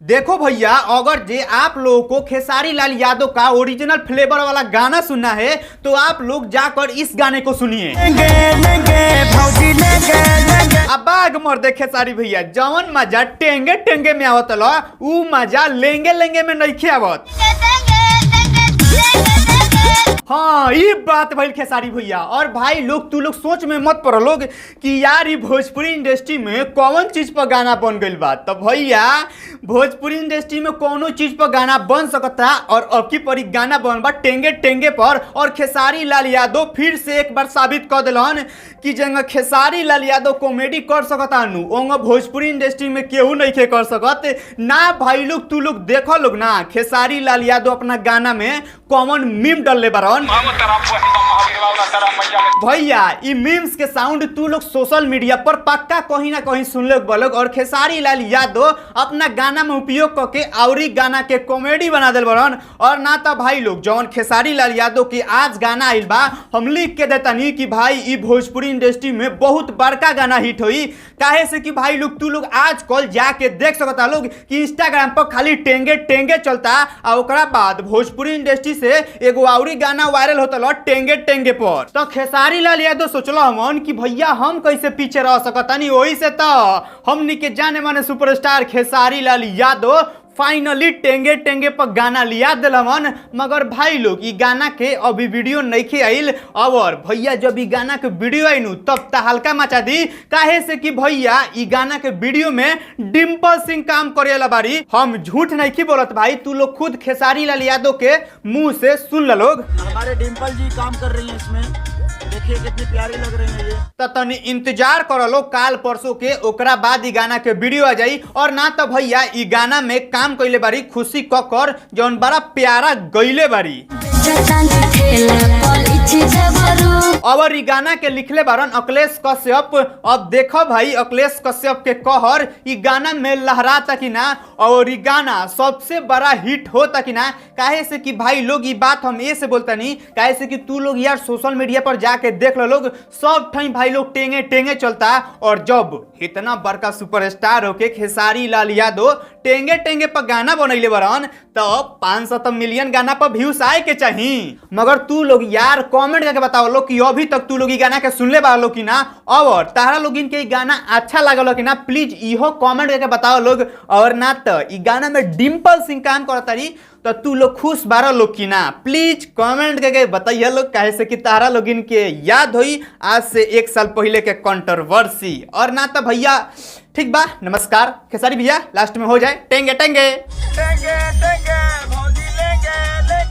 देखो भैया, अगर जे आप लोगों को खेसारी लाल यादव का ओरिजिनल फ्लेवर वाला गाना सुनना है तो आप लोग जाकर इस गाने को सुनिए। अब बाग मर दे खेसारी भैया, जवन मजा टेंगे टेंगे में आवत ल, ऊ मजा लेंगे लेंगे में नइखे आवत। हाँ, ये बात भइल खेसारी भैया। और भाई लोग, तू लोग सोच में मत पड़ो लोग कि यार ये भोजपुरी इंडस्ट्री में कौन चीज पर गाना बन गइल बा। तो भैया, भोजपुरी इंडस्ट्री में कौनो चीज पर गाना बन सकता और अब की पर गाना बन बा टेंगे टेंगे पर। और खेसारी लाल यादव फिर से एक बार साबित कर दिलन कि जंग खेसारी लाल यादव कॉमेडी कर सकता नु, ओंग भोजपुरी इंडस्ट्री में केहू नहीं खे कर सकत ना। भाई लोग, तू लोग देखो लोग ना, खेसारी लाल यादव अपना गाना में कॉमन मीम डलले बारन। भैया, ई मीम्स के साउंड तू लोग सोशल मीडिया पर पक्का कहीं ना कहीं सुन लोग बलोग। और खेसारी लाल यादव अपना गाना में उपयोग करके औरी गाना के कॉमेडी बना दिल बरन। और ना तो भाई लोग, जौन खेसारी लाल यादव के आज गाना आइल बा, हम लिख के देतानी कि भाई ई भोजपुरी इंडस्ट्री में बहुत बड़का गाना हिट होई। काहे से कि भाई लोग, तू लोग आज कल जाके देख सकता लोग कि इंस्टाग्राम पर खाली टेंगे टेंगे चलता आ ओकरा बाद भोजपुरी इंडस्ट्री से एगो औरी गाना वायरल होता लो टेंगे टेंगे पर। तो खेसारी लाल यादव सोचलो हमन कि भैया हम कैसे पीछे रह सकतानी, वही से तो हमनी के जाने माने सुपरस्टार खेसारी लाल यादव फाइनली टेंगे टेंगे पर गाना लिया दिलवन। मगर भाई लोग, ई गाना के अभी वीडियो नइखे आइल। और भैया जब ई गाना के वीडियो आइनु तब त हल्का मचा दी। काहे से कि भैया ई गाना के वीडियो में डिम्पल सिंह काम करेला बारी। हम झूठ नइखी बोलत भाई, तू लोग खुद खेसारी लाल यादव के मुंह से सुन ल लोग। हमारे डिम्पल जी काम कर रही हैं इसमें, देखिए कितनी प्यारी लग रही हैं ये। त तनी इंतजार कर लो काल परसों के, ओकरा बाद ई गाना के वीडियो आ जाई। और ना तो भैया ई गाना में काम कइले बारी खुशी ककर, जौन बड़ा प्यारा गइले बारी। और ई गाना के लिखले बारन अखिलेश कश्यप। अब देखो भाई, अखिलेश कश्यप के कहर ई गाना में लहराता कि ना और ई गाना सबसे बड़ा हिट होता कि ना। काहे से कि भाई लोग, ई बात हम ये से बोलता नहीं, काहे से कि तू लोग यार सोशल मीडिया पर जाके देख लो लोग, सब ठई भाई लोग टेंगे टेंगे चलता। और जब इतना बड़का सुपरस्टार होके खेसारी लाल यादव टेंगे टेंगे पर गाना बनैले बरन तो 500 मिलियन गाना पर व्यूज आए के चाही। मगर तू लोग यार कमेंट करके बताओ लोग कि अभी तक तू लोग ई गाना के सुनले बा लोग कि ना, और तारा लोग इनके ई गाना अच्छा लागल कि ना, प्लीज इहो कमेंट करके बताओ लोग। और ना तो ई गाना में डिम्पल सिंह काम करतारी तो तू लोग खुश बारह लोग कि ना, प्लीज कमेंट करके बताइए लोग। काहे से कि तारा लोग इनके याद होई आज से 1 साल पहले के कंट्रोवर्सी। और ना तो भैया ठीक बा, नमस्कार खेसारी भैया, लास्ट में हो जाए टेंगे टेंगे टेंगे टेंगे।